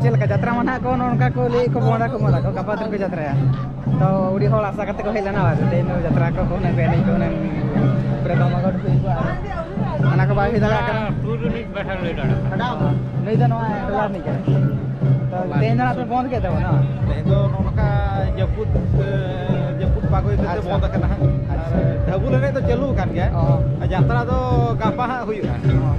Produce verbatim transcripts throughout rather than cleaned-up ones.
ᱪᱮᱫ ᱞᱮᱠᱟ ᱡᱟᱛᱨᱟ ᱢᱟ ᱱᱟᱦᱟᱜ ᱠᱚ ᱱᱚᱜᱼᱚ ᱱᱚᱝᱠᱟ ᱠᱚ ᱞᱟᱹᱭᱮᱫ ᱠᱚ ᱵᱚᱸᱫᱟ ᱠᱚ ᱵᱚᱸᱫᱟ ᱠᱚ, ᱜᱟᱯᱟ ᱫᱤᱱ ᱠᱚ ᱡᱟᱛᱨᱟᱭᱟ᱾ ᱛᱚ ᱟᱹᱰᱤ ᱦᱚᱲ ᱟᱥᱟ ᱠᱟᱛᱮ ᱠᱚ ᱦᱮᱡ ᱞᱮᱱᱟ, ᱟᱨ ᱛᱮᱦᱮᱧ ᱫᱚ ᱡᱟᱛᱨᱟ ᱠᱚ ᱦᱩᱱᱟᱹᱝ ᱠᱚ ᱮᱱᱮᱡ ᱠᱚ ᱦᱩᱱᱟᱹᱝ ᱯᱩᱨᱟᱹ ᱫᱚᱢᱟᱜᱚᱰ ᱦᱩᱭ ᱠᱚᱜᱼᱟ᱾ ᱚᱱᱟ ᱠᱚ ᱵᱟᱭ ᱦᱩᱭ ᱫᱟᱲᱮᱭᱟᱜ ᱠᱟᱱᱟ᱾ ᱥᱩᱨ ᱨᱤᱱᱤᱡ ᱵᱟᱠᱷᱟᱱ ᱞᱟᱹᱭ ᱫᱟᱲᱮᱭᱟᱜᱼᱟ᱾ ᱱᱩᱭ ᱫᱚ ᱱᱚᱣᱟ ᱴᱚᱞᱟ ᱨᱤᱱᱤᱡ ᱠᱟᱱᱟᱭ᱾ ᱛᱚ ᱛᱮᱦᱮᱧ ᱫᱚ ᱱᱟᱦᱟᱜ ᱯᱮ ᱵᱚᱸᱫ ᱠᱮᱫ ᱛᱟᱵᱚᱱᱟ? ᱛᱮᱦᱮᱧ ᱫᱚ ᱱᱚᱜᱼᱚ ᱱᱚᱝᱠᱟ ᱡᱟᱹᱯᱩᱫ, ᱮ, ᱡᱟᱹᱯᱩᱫ ᱯᱟᱜᱚᱭ ᱛᱮ ᱟᱪᱪᱷᱟ᱾ ᱵᱚᱸᱫ ᱟᱠᱟᱱᱟ ᱦᱟᱸᱜ᱾ ᱟᱪᱪᱷᱟ᱾ ᱟᱨ ᱰᱷᱟᱹᱵᱩᱞ ᱮᱱᱮᱡ ᱫᱚ ᱪᱟᱹᱞᱩ ᱟᱠᱟᱱ ᱜᱮᱭᱟ᱾ ᱚ᱾ ᱟᱨ ᱡᱟᱛᱨᱟ ᱫᱚ ᱜᱟᱯᱟ ᱦᱟᱸᱜ ᱦᱩᱭᱩᱜᱼᱟ᱾ ᱚ᱾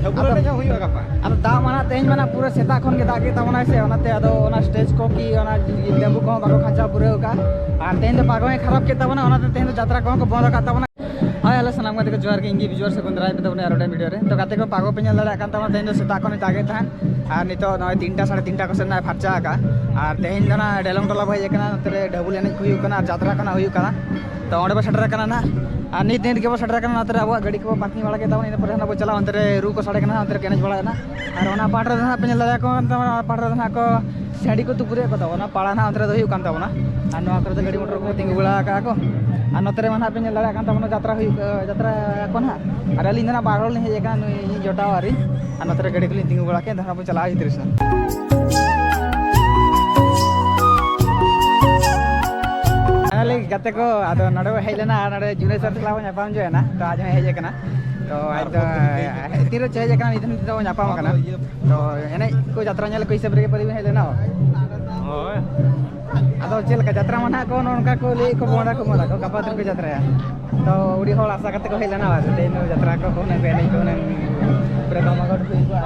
ᱰᱷᱟᱹᱵᱩᱞ ᱟᱫᱚ ᱮᱱᱮᱡ ᱦᱚᱸ ᱦᱩᱭᱩᱜᱼᱟ ᱜᱟᱯᱟ᱾ ᱟᱫᱚ ᱫᱟᱜ ᱢᱟ ᱱᱟᱦᱟᱜ ᱛᱮᱦᱮᱧ ᱢᱟ ᱱᱟᱦᱟᱜ ᱯᱩᱨᱟᱹ ᱥᱮᱛᱟᱜ ᱠᱷᱚᱱ ᱜᱮ ᱫᱟᱜ ᱠᱮᱫ ᱛᱟᱵᱚᱱᱟᱭ ᱥᱮ, ᱚᱱᱟᱛᱮ ᱟᱫᱚ ᱚᱱᱟ ᱥᱴᱮᱡᱽ ᱠᱚ ᱠᱤ ᱚᱱᱟ ᱰᱟᱹᱵᱩ ᱠᱚᱦᱚᱸ ᱵᱟᱠᱚ ᱠᱷᱟᱧᱪᱟᱣ ᱯᱩᱨᱟᱹᱣ ᱟᱠᱟᱫᱼᱟ᱾ ᱟᱨ ᱛᱮᱦᱮᱧ ᱫᱚ ᱯᱟᱜᱚᱭ ᱠᱷᱟᱨᱟᱯ ᱠᱮᱫ ᱛᱟᱵᱚᱱᱟ, ᱚᱱᱟᱛᱮ ᱛᱮᱦᱮᱧ ᱫᱚ ᱡᱟᱛᱨᱟ ᱠᱚᱦᱚᱸ ᱠᱚ ᱵᱚᱱᱫ ᱟᱠᱟᱫ ᱛᱟᱵᱚᱱᱟ᱾ ᱦᱳᱭ, ᱦᱮᱞᱳ, ᱥᱟᱱᱟᱢ ᱜᱟᱛᱮ ᱠᱚ ᱡᱚᱦᱟᱨ ᱜᱮ, ᱤᱧ ᱜᱮ ᱵᱤᱡᱩᱣᱟᱨ ᱥᱮ ᱠᱩᱱᱫᱽᱨᱟᱭ ᱯᱮ ᱛᱟᱵᱚᱱᱟ ᱟᱨ ᱢᱤᱫᱴᱮᱱ ᱵᱷᱤᱰᱤᱭᱳ ᱨᱮ᱾ ᱛᱚ ᱜᱟᱛᱮ ᱠᱚ, ᱯᱟᱜᱚ ᱯᱮ ᱧᱮᱞ ᱫᱟᱲᱮᱭᱟᱜ ᱠᱟᱱ ᱛᱟᱵᱚᱱᱟ, ᱛᱮᱦᱮᱧ ᱫᱚ ᱥᱮᱛᱟᱜ ᱠᱷᱚᱱᱮ ᱫᱟᱜᱮᱫ ᱛᱟᱦᱮᱸᱫ ᱟᱨ ᱱᱤᱛᱚᱜ ᱱᱚᱜᱼᱚᱭ ᱛᱤᱱᱴᱟ, ᱥᱟᱲᱮ ᱛᱤᱱᱴᱟ ᱠᱚ ᱥᱮᱫ ᱱᱟᱜ ᱯᱷᱟᱨᱪᱟ ᱟᱠᱟᱫᱼᱟ᱾ ᱟᱨ ᱛᱮᱦᱮᱧ ᱫᱚ ᱱᱟᱜ ᱰᱮᱞᱚᱝ ᱴᱚᱞᱟ ᱵᱚ ᱦᱮᱡ ᱟᱠᱟᱱᱟ, ᱱᱚᱛᱮ ᱨᱮ ᱰᱷᱟᱹᱵᱩᱞ ᱮᱱᱮᱡ ᱠᱚ ᱦᱩᱭᱩᱜ ᱠᱟᱱᱟ ᱟᱨ ᱡᱟᱛᱨᱟ ᱠᱚ ᱱᱟᱜ ᱦᱩᱭᱩᱜ ᱠᱟᱱᱟ᱾ ᱛᱚ ᱚᱸᱰᱮ ᱵᱚ ᱥᱮᱴᱮᱨ ᱟᱠᱟᱱᱟ ᱱᱟᱜ, ᱟᱨ ᱱᱤᱛ ᱱᱤᱛ ᱜᱮᱵᱚ ᱥᱮᱴᱮᱨ ᱟᱠᱟᱱᱟ᱾ ᱱᱚᱛᱮ ᱨᱮ ᱟᱵᱚᱣᱟᱜ ᱜᱟᱹᱰᱤ ᱠᱚᱵᱚ ᱯᱟᱨᱠᱤᱝ ᱵᱟᱲᱟ ᱠᱮᱫ ᱛᱟᱵᱚᱱᱟ, ᱤᱱᱟᱹ ᱯᱚᱨᱮ ᱱᱟᱜ ᱵᱚ ᱪᱟᱞᱟᱜᱼᱟ, ᱚᱱᱛᱮ ᱨᱮ ᱨᱩ ᱠᱚ ᱥᱟᱰᱮ ᱠᱟᱱᱟ, ᱚᱱᱛᱮ ᱨᱮ ᱮᱱᱮᱡ ᱵᱟᱲᱟᱭᱮᱱᱟ᱾ ᱟᱨ ᱚᱱᱟ ᱯᱟᱦᱴᱟ ᱨᱮᱫᱚ ᱱᱟᱜ ᱯᱮ ᱧᱮᱞ ᱫᱟᱲᱮᱭᱟᱠᱚ ᱠᱟᱱ ᱛᱟᱵᱚᱱᱟ, ᱚᱱᱟ ᱯᱟᱦᱴᱟ ᱨᱮᱫᱚ ᱱᱟᱜ ᱠᱚ ᱥᱟᱺᱰᱤ ᱠᱚ ᱛᱩᱯᱩᱫᱮᱫ ᱠᱚ ᱛᱟᱵᱚᱱᱟ, ᱯᱟᱲᱟ ᱱᱟᱦᱟᱜ ᱚᱱᱛᱮ ᱨᱮᱫᱚ ᱦᱩᱭᱩᱜ ᱠᱟᱱ ᱛᱟᱵᱚᱱᱟ᱾ ᱟᱨ ᱱᱚᱣᱟ ᱠᱚᱨᱮ ᱫᱚ ᱜᱟᱹᱰᱤ ᱢᱚᱴᱚᱨ ᱠᱚ ᱛᱤᱸᱜᱩ ᱵᱟᱲᱟ ᱟᱠᱟᱫᱼᱟ ᱠᱚ᱾ ᱟᱨ ᱱᱚᱛᱮ ᱨᱮ ᱢᱟ ᱱᱟᱦᱟᱜ ᱯᱮ ᱧᱮᱞ ᱫᱟᱲᱮᱭᱟᱜ ᱠᱟᱱ ᱛᱟᱵᱚᱱᱟ, ᱡᱟᱛᱨᱟ ᱦᱩᱭᱩᱜ, ᱡᱟᱛᱨᱟ ᱟᱠᱚ ᱱᱟᱦᱟᱜ᱾ ᱟᱨ ᱟᱹᱞᱤᱧ ᱫᱚ ᱱᱟᱦᱟᱜ ᱵᱟᱨ ᱦᱚᱲ ᱞᱤᱧ ᱦᱮᱡ ᱟᱠᱟᱱᱟ, ᱱᱩᱭ ᱤᱧ ᱡᱚᱴᱟᱣ ᱟᱨ ᱤᱧ᱾ ᱟᱨ ᱱᱚᱛᱮ ᱨᱮ ᱜᱟᱹᱰᱤ ᱠᱚᱞᱤᱧ ᱛᱤᱸᱜᱩ ᱵᱟᱲᱟ ᱠᱮᱫ, ᱫᱷᱟᱨᱟ ᱵᱚᱱ ᱪᱟᱞᱟᱜᱼᱟ ᱵᱷᱤᱛᱨᱤ ᱥᱮᱱ᱾ ᱟᱞᱮ ᱜᱟᱛᱮ ᱠᱚ, ᱟᱫᱚ ᱱᱚᱰᱮ ᱵᱚ ᱦᱮᱡ ᱞᱮᱱᱟ ᱟᱨ ᱱᱚᱰᱮ ᱡᱩᱱᱮᱥᱚᱨ ᱥᱟᱞᱟᱜ ᱵᱚᱱ ᱧᱟᱯᱟᱢ ᱡᱚᱭᱮᱱᱟ, ᱛᱚ ᱟᱡ ᱦᱚᱸᱭ ᱦᱮᱡ ᱟᱠᱟᱱᱟ᱾ ᱛᱚ ᱟᱡ ᱫᱚ ᱛᱤᱱ ᱨᱮ ᱪᱮ ᱦᱮᱡ ᱟᱠᱟᱱᱟ, ᱱᱤᱛ ᱦᱚᱸ ᱱᱤᱛ ᱫᱚ ᱵᱚᱱ ᱧᱟᱯᱟᱢ ᱟᱠᱟᱱᱟ᱾ ᱛᱚ ᱮᱱᱮᱡ ᱠᱚ, ᱡᱟᱛᱨᱟ ᱧᱮᱞ ᱠᱚ ᱦᱤᱥᱟᱹᱵ ᱨᱮᱜᱮ ᱯᱟᱞᱮ ᱵᱮᱱ ᱦᱮᱡ ᱞᱮᱱᱟ? ᱦᱳᱭ᱾ ᱟᱫᱚ ᱪᱮᱫ ᱞᱮᱠᱟ ᱡᱟᱛᱨᱟ ᱢᱟ ᱱᱟᱦᱟᱜ ᱠᱚ ᱱᱚᱜᱼᱚ ᱱᱚᱝᱠᱟ ᱠᱚ ᱞᱟᱹᱭᱮᱫ ᱠᱚ ᱵᱚᱸᱫᱟ ᱠᱚ ᱵᱚᱸᱫᱟ ᱠᱚ, ᱜᱟᱯᱟ ᱫᱤᱱ ᱠᱚ ᱡᱟᱛᱨᱟᱭᱟ᱾ ᱛᱚ ᱟᱹᱰᱤ ᱦᱚᱲ ᱟᱥᱟ ᱠᱟᱛᱮ ᱠᱚ ᱦᱮᱡ ᱞᱮᱱᱟ, ᱟᱨ ᱛᱮᱦᱮᱧ ᱫᱚ ᱡᱟᱛᱨᱟ ᱠᱚ ᱦᱩᱱᱟᱹᱝ ᱠᱚ ᱮᱱᱮᱡ ᱠᱚ ᱦᱩᱱᱟᱹᱝ ᱯᱩᱨᱟᱹ ᱫᱚᱢᱟᱜᱚᱰ ᱦᱩᱭ ᱠᱚᱜᱼᱟ᱾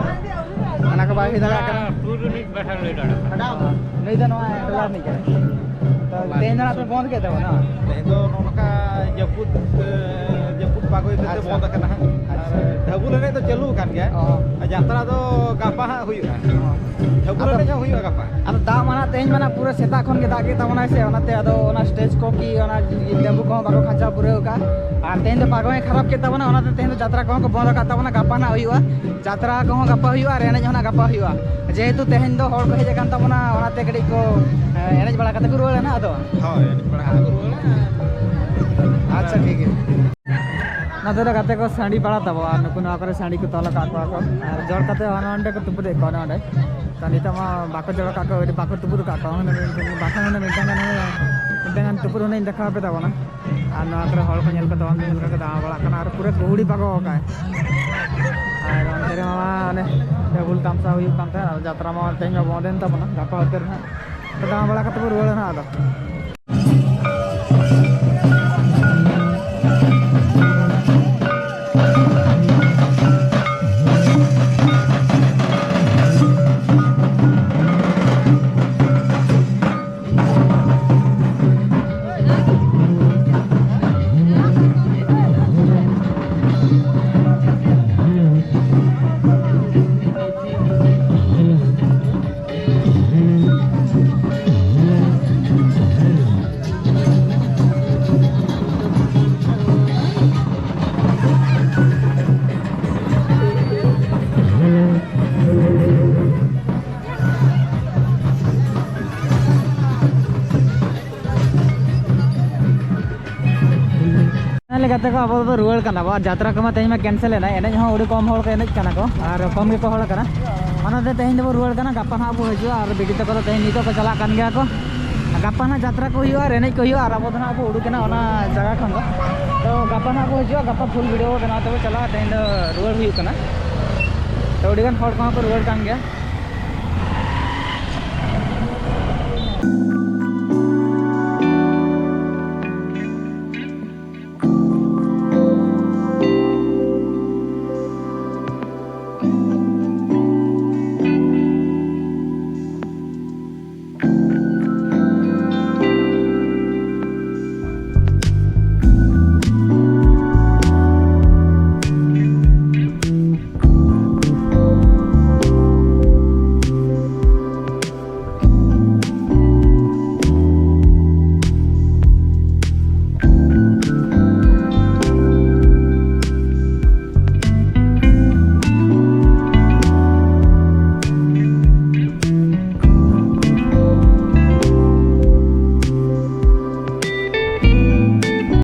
ᱚᱱᱟ ᱠᱚ ᱵᱟᱭ ᱦᱩᱭ ᱫᱟᱲᱮᱭᱟᱜ ᱠᱟᱱᱟ᱾ ᱥᱩᱨ ᱨᱤᱱᱤᱡ ᱵᱟᱠᱷᱟᱱ ᱞᱟᱹᱭ ᱫᱟᱲᱮᱭᱟᱜᱼᱟ᱾ ᱱᱩᱭ ᱫᱚ ᱱᱚᱣᱟ ᱴᱚᱞᱟ ᱨᱤᱱᱤᱡ ᱠᱟᱱᱟᱭ᱾ ᱛᱚ ᱛᱮᱦᱮᱧ ᱫᱚ ᱱᱟᱦᱟᱜ ᱯᱮ ᱵᱚᱸᱫ ᱠᱮᱫ ᱛᱟᱵᱚᱱᱟ? ᱛᱮᱦᱮᱧ ᱫᱚ ᱱᱚᱜᱼᱚ ᱱᱚᱝᱠᱟ ᱡᱟᱹᱯᱩᱫ, ᱮ, ᱡᱟᱹᱯᱩᱫ ᱯᱟᱜᱚᱭ ᱛᱮ ᱟᱪᱪᱷᱟ᱾ ᱵᱚᱸᱫ ᱟᱠᱟᱱᱟ ᱦᱟᱸᱜ᱾ ᱟᱪᱪᱷᱟ᱾ ᱟᱨ ᱰᱷᱟᱹᱵᱩᱞ ᱮᱱᱮᱡ ᱫᱚ ᱪᱟᱹᱞᱩ ᱟᱠᱟᱱ ᱜᱮᱭᱟ᱾ ᱚ᱾ ᱟᱨ ᱡᱟᱛᱨᱟ ᱫᱚ ᱜᱟᱯᱟ ᱦᱟᱸᱜ ᱦᱩᱭᱩᱜᱼᱟ᱾ ᱚ᱾ ᱰᱷᱟᱹᱵᱩᱞ ᱟᱫᱚ ᱮᱱᱮᱡ ᱦᱚᱸ ᱦᱩᱭᱩᱜᱼᱟ ᱜᱟᱯᱟ᱾ ᱟᱫᱚ ᱫᱟᱜ ᱢᱟ ᱱᱟᱦᱟᱜ ᱛᱮᱦᱮᱧ ᱢᱟ ᱱᱟᱦᱟᱜ ᱯᱩᱨᱟᱹ ᱥᱮᱛᱟᱜ ᱠᱷᱚᱱ ᱜᱮ ᱫᱟᱜ ᱠᱮᱫ ᱛᱟᱵᱚᱱᱟᱭ ᱥᱮ, ᱚᱱᱟᱛᱮ ᱟᱫᱚ ᱚᱱᱟ ᱥᱴᱮᱡᱽ ᱠᱚ ᱠᱤ ᱚᱱᱟ ᱰᱟᱹᱵᱩ ᱠᱚᱦᱚᱸ ᱵᱟᱠᱚ ᱠᱷᱟᱧᱪᱟᱣ ᱯᱩᱨᱟᱹᱣ ᱟᱠᱟᱫᱼᱟ᱾ ᱟᱨ ᱛᱮᱦᱮᱧ ᱫᱚ ᱯᱟᱜᱚᱭ ᱠᱷᱟᱨᱟᱯ ᱠᱮᱫ ᱛᱟᱵᱚᱱᱟ, ᱚᱱᱟᱛᱮ ᱛᱮᱦᱮᱧ ᱫᱚ ᱡᱟᱛᱨᱟ ᱠᱚᱦᱚᱸ ᱠᱚ ᱵᱚᱱᱫ ᱟᱠᱟᱫ ᱛᱟᱵᱚᱱᱟ, ᱜᱟᱯᱟ ᱱᱟᱦᱟᱜ ᱦᱩᱭᱩᱜᱼᱟ᱾ ᱡᱟᱛᱨᱟ ᱠᱚᱦᱚᱸ ᱜᱟᱯᱟ ᱦᱩᱭᱩᱜᱼᱟ ᱟᱨ ᱮᱱᱮᱡ ᱦᱚᱸ ᱱᱟᱜ ᱜᱟᱯᱟ ᱦᱩᱭᱩᱜᱼᱟ᱾ ᱡᱮᱦᱮᱛᱩ ᱛᱮᱦᱮᱧ ᱫᱚ ᱦᱚᱲ ᱠᱚ ᱦᱮᱡ ᱟᱠᱟᱱ ᱛᱟᱵᱚᱱᱟ, ᱚᱱᱟᱛᱮ ᱠᱟᱹᱴᱤᱡ ᱠᱚ, ᱮ, ᱮᱱᱮᱡ ᱵᱟᱲᱟ ᱠᱟᱛᱮ ᱠᱚ ᱨᱩᱣᱟᱹᱲᱟ ᱱᱟᱜ ᱟᱫᱚ᱾ ᱦᱳᱭ, ᱮᱱᱮᱡ ᱵᱟᱲᱟ ᱠᱟᱛᱮ ᱠᱚ ᱨᱩᱣᱟᱹᱲᱟ᱾ ᱟᱪᱪᱷᱟ, ᱴᱷᱤᱠ ᱜᱮᱭᱟ᱾ ᱱᱚᱛᱮ ᱫᱚ ᱜᱟᱛᱮ ᱠᱚ ᱥᱟᱺᱰᱤ ᱯᱟᱲᱟ ᱛᱟᱵᱚ, ᱟᱨ ᱱᱩᱠᱩ ᱱᱚᱣᱟ ᱠᱚᱨᱮ ᱥᱟᱺᱰᱤ ᱠᱚ ᱛᱚᱞ ᱟᱠᱟᱫ ᱠᱚᱣᱟ ᱠᱚ, ᱟᱨ ᱡᱚᱲ ᱠᱟᱛᱮ ᱦᱚᱸ ᱱᱚᱸᱰᱮ ᱠᱚ ᱛᱩᱯᱩᱫᱮᱫ ᱠᱚᱣᱟ ᱱᱚᱸᱰᱮ᱾ ᱛᱚ ᱱᱤᱛᱚᱜ ᱢᱟ ᱵᱟᱠᱚ ᱡᱚᱲ ᱟᱠᱟᱫ ᱠᱚᱣᱟ, ᱵᱟᱠᱚ ᱛᱩᱯᱩᱫ ᱟᱠᱟᱫ ᱠᱚᱣᱟ, ᱦᱩᱱᱟᱹᱝ ᱵᱟᱠᱷᱟᱱ ᱦᱩᱱᱟᱹᱝ ᱢᱤᱫᱴᱟᱝ ᱜᱟᱱ ᱦᱩᱱᱟᱹᱝ, ᱢᱤᱫᱴᱟᱝ ᱜᱟᱱ ᱛᱩᱯᱩᱫ ᱦᱩᱱᱟᱹᱝ ᱤᱧ ᱫᱮᱠᱷᱟᱣ ᱟᱯᱮ ᱛᱟᱵᱚᱱᱟ᱾ ᱟᱨ ᱱᱚᱣᱟ ᱠᱚᱨᱮ ᱦᱚᱲ ᱠᱚ ᱧᱮᱞ ᱠᱟᱛᱮ ᱵᱟᱝ ᱧᱮᱞ ᱠᱟᱛᱮ ᱫᱟᱬᱟ ᱵᱟᱲᱟᱜ ᱠᱟᱱᱟ, ᱟᱨ ᱯᱩᱨᱟᱹ ᱠᱩᱦᱩᱲᱤ ᱯᱟᱜᱚ ᱟᱠᱟᱫ᱾ ᱟᱨ ᱚᱱᱛᱮ ᱨᱮᱢᱟ ᱚᱱᱮ ᱰᱟᱵᱩᱞ ᱛᱟᱢᱥᱟ ᱦᱩᱭᱩᱜ ᱠᱟᱱ ᱛᱟᱦᱮᱸᱫ, ᱟᱨ ᱡᱟᱛᱨᱟ ᱢᱟ ᱛᱮᱦᱮᱧ ᱢᱟ ᱵᱚᱱᱫ ᱮᱱ ᱛᱟᱵᱚᱱᱟ, ᱜᱟᱯᱟ ᱦᱚᱛᱮ ᱨᱮ ᱦᱟᱸᱜ ᱫᱟᱬᱟ ᱵᱟᱲᱟ ᱠᱟᱛᱮ ᱵᱚ ᱨᱩᱣᱟᱹᱲᱟ ᱦᱟᱸᱜ ᱟᱫᱚ᱾ ᱚᱱᱟ ᱞᱮᱠᱟᱛᱮ ᱠᱚ ᱟᱵᱚ ᱫᱚ ᱨᱩᱣᱟᱹᱲ ᱠᱟᱱᱟ ᱵᱚ᱾ ᱟᱨ ᱡᱟᱛᱨᱟ ᱠᱚᱢᱟ ᱛᱮᱦᱮᱧ ᱢᱟ cancel ᱮᱱᱟ, ᱮᱱᱮᱡ ᱦᱚᱸ ᱟᱹᱰᱤ ᱠᱚᱢ ᱦᱚᱲ ᱠᱚ ᱮᱱᱮᱡ ᱠᱟᱱᱟ ᱠᱚ ᱟᱨ ᱠᱚᱢ ᱜᱮᱠᱚ ᱦᱚᱲ ᱠᱟᱱᱟ᱾ ᱚᱱᱟᱛᱮ ᱛᱮᱦᱮᱧ ᱫᱚᱵᱚ ᱨᱩᱣᱟᱹᱲ ᱠᱟᱱᱟ, ᱜᱟᱯᱟ ᱱᱟᱦᱟᱜ ᱵᱚ ᱦᱤᱡᱩᱜᱼᱟ᱾ ᱟᱨ ᱵᱤᱴᱤ ᱛᱟᱠᱚ ᱫᱚ ᱛᱮᱦᱮᱧ ᱱᱤᱛᱚᱜ ᱠᱚ ᱪᱟᱞᱟᱜ ᱠᱟᱱ ᱜᱮᱭᱟ ᱠᱚ᱾ ᱟᱨ ᱜᱟᱯᱟ ᱱᱟᱦᱟᱜ ᱡᱟᱛᱨᱟ ᱠᱚ ᱦᱩᱭᱩᱜᱼᱟ ᱟᱨ ᱮᱱᱮᱡ ᱠᱚ ᱦᱩᱭᱩᱜᱼᱟ, ᱟᱨ ᱟᱵᱚ ᱫᱚ ᱱᱟᱦᱟᱜ ᱵᱚ ᱩᱰᱩᱠ ᱮᱱᱟ ᱚᱱᱟ ᱡᱟᱭᱜᱟ ᱠᱷᱚᱱ ᱫᱚ᱾ ᱛᱚ ᱜᱟᱯᱟ ᱱᱟᱦᱟᱜ ᱵᱚ ᱦᱤᱡᱩᱜᱼᱟ, ᱜᱟᱯᱟ full video ᱵᱚ ᱵᱮᱱᱟᱣ ᱛᱮᱵᱚ ᱪᱟᱞᱟᱜᱼᱟ᱾ ᱛᱮᱦᱮᱧ ᱫᱚ ᱨᱩᱣᱟᱹᱲ ᱦᱩᱭᱩᱜ ᱠᱟᱱᱟ᱾ ᱛᱚ ᱟᱹᱰᱤᱜᱟᱱ ᱦᱚᱲ ᱠᱚᱦᱚᱸ ᱠᱚ ᱨᱩᱣᱟᱹᱲ ᱠᱟᱱ ᱜᱮᱭᱟ᱾